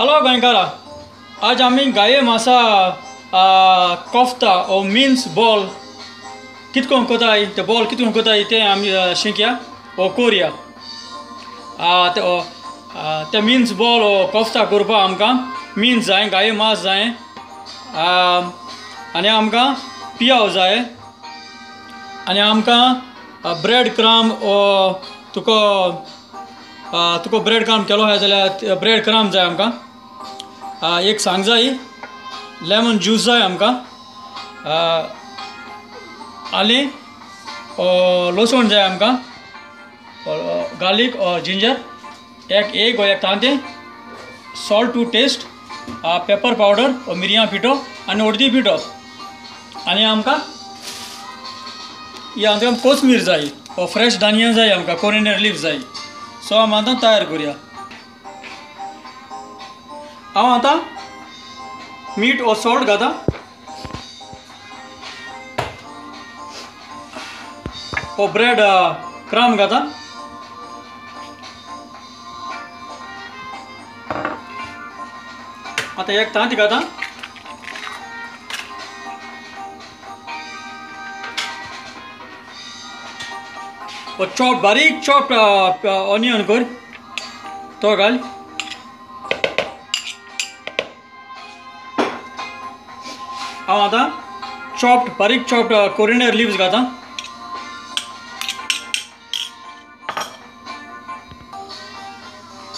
Hello गोंयकारा, आज आमी गाये मासा कोफ्ता ओ मिन्स बॉल कितकोन कोताय, ते बॉल कितकोन कोताय ते आमी शिकया ओ कोरया. ते मिन्स बॉल ओ कोफ्ता करपाक आमकां मिन्स जाय, गाये मास जाय आनी आमकां पियाव जाय आनी आमकां ब्रेड क्रम ओ तुका तुका ब्रेड क्रम केलो आसा जाल्यार ब्रेड क्रम जाय आमकां, एक सांग जाय, लेमन ज्यूस जाय आमकां आनी लसूण जाय आमकां, गार्लीक जिंजर, एक एग ओ एक तांतें, salt to taste, pepper powder ओ मिरयां पिठो आनी हळदी पिठो आनी आमकां ही आमकां कोथमीर जाय ओ फ्रेश दानिया जाय आमकां, कोरिएंडर लीफ जाय. सो आमी आतां तयार करुया. हांव आतां मीठ ओ सॉल्ट घाता, ओ ब्रेड क्रम घाता, आतां एक तांती घाता, ओ चॉप बारीक चॉप ऑनियन कर तो घाल, हांव आतां चॉप्ड बारीक चॉप्ड कोरिएंडर लिव्स घाता,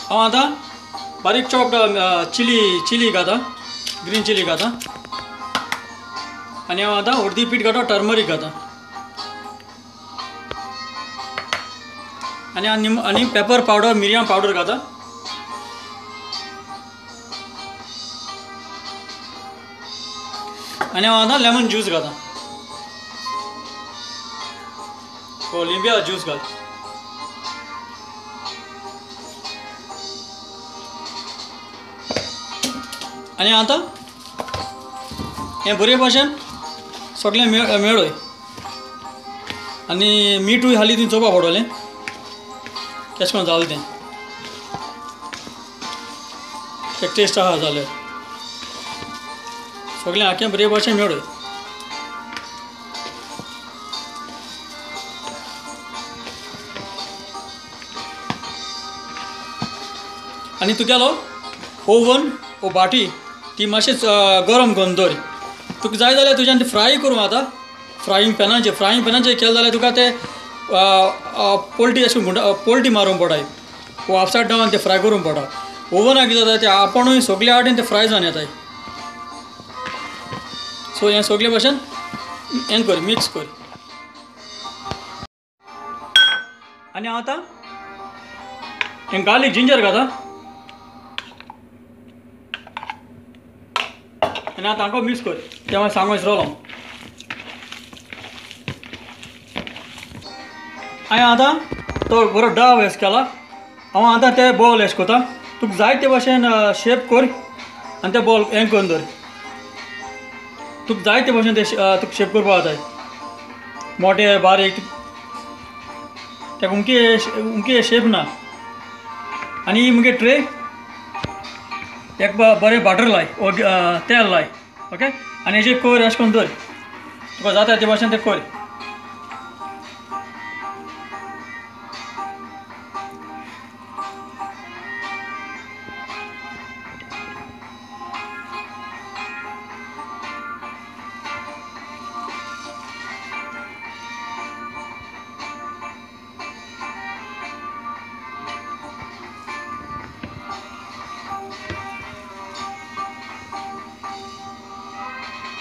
हांव आतां बारीक चॉप्ड चिली चिली घाता, ग्रीन चिली घाता आनी हांव आतां हळदी पीठ घाता, टर्मरीक घाता आनी आनी पेपर पावडर मिरयां पावडर घाता. आनी हांव आतां लेमन ज्यूस घाता, ओ लिंब्या ज्यूस घाल. आनी आतां हें बरे भाशेन सगळें मेळय आनी मिठूय हाली तुवें चोवपा पडटलें केशें करून जालें तें, एक टेस्ट आसा जाल्यार सगळें आख्खें बरे भाशेन मेळय. आनी तुगेलो ओवन ओ बाटी ती मातशी गरम करून दवर. तुका जाय जाल्यार तुज्यान ती फ्राय करूं आता, फ्रायींग पॅनाचेर केलें जाल्यार तुका तें पोल्टी अशें पोल्टी मारूंक पडटा वो अपसायड डावन ते फ्राय करूंक पडटा. ओवनाक कितें जाता तें आपूणूय सगळे आटेन ते फ्राय जावन येताय. सो हें सगळे भाशेन हें कर, मिक्स कर. आनी हांव आतां हें गार्लीक जिंजर घाता आनी आतां तांकां मिक्स कर, तें हांवें सांगून विसरलो. हांवें आतां तो बरो डाव एश केला, हांव आतां ते बॉल एश करता. तुका जाय ते भाशेन शेप कर आनी ते बॉल हें करून दवर. तुका जाय ते भाशेन ते तुका शेप करपाक जाय, मोटे बारीक, ताका उमके उमके शेप ना. आनी मुगे ट्रे एक बरें बटर लाय ओ तेल लाय, ओके, आनी हेजेर कर अशें करून दवर, तुका जाता ते भाशेन तें कर.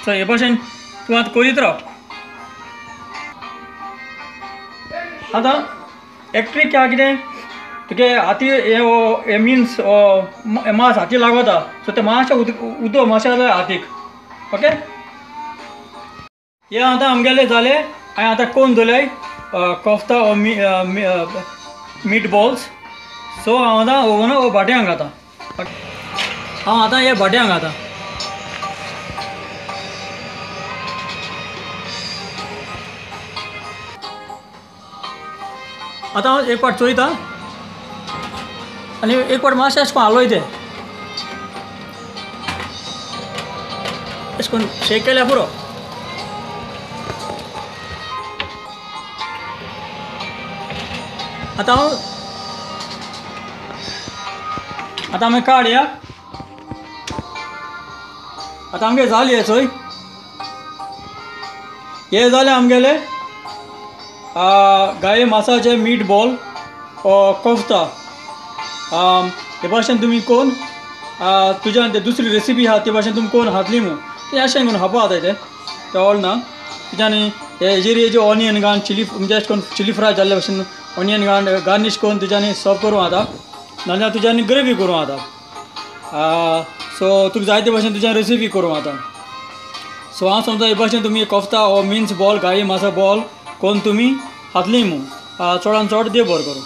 सो हे भाशेन तूं आतां करीत राव. आतां एक ट्रीक आहा कितें, तुगे हाती हे मिन्स मास हाती लागता, सो तें मातशें उदक मातशें जाल्यार हातीक, ओके. हें आतां आमगेलें जालें. हांवें आतां कोन दवरल्याय कोफ्ता ओ मीट बॉल्स. सो हांव आतां ओवन ओ भाटयांक घाता, हांव आतां हे भाटयांक घाता. आतां हांव एक पाट चोयता आनी एक पाट मातशें अशें करून हालयता. अशें करून शेक केल्यार पुरो. आतां हांव आतां आमी काडया. आतां आमगे जाली चोय, हे जाले आमगेले गाये मासाचे मीट बॉल कोफ्ता. हे भाशेन तुमी कोण तुज्यान ते दुसरी रेसिपी आहा ते भाशेन तुमी कोण खातली मू तें अशें करून खावपा जाता तें ऑल ना. तुज्यान हेजेर हेजे ऑनियन घालून चिली म्हणजे अशें करून चिली फ्राय जाल्ले भाशेन ऑनियन घालून गार्नीश करून तुज्यानी सर्व करूं जाता, नाजाल्यार तुज्यानी ग्रेवी करूं जाता. सो तुका जाय ते भाशेन तुज्यान रेसिपी करूं जाता. सो हांव समजा हे भाशेन तुमी कोफ्ता हो मिन्स बॉल गाई मासा बॉल कोण तुमी खातली मू. चडान चड देव बरो करूं.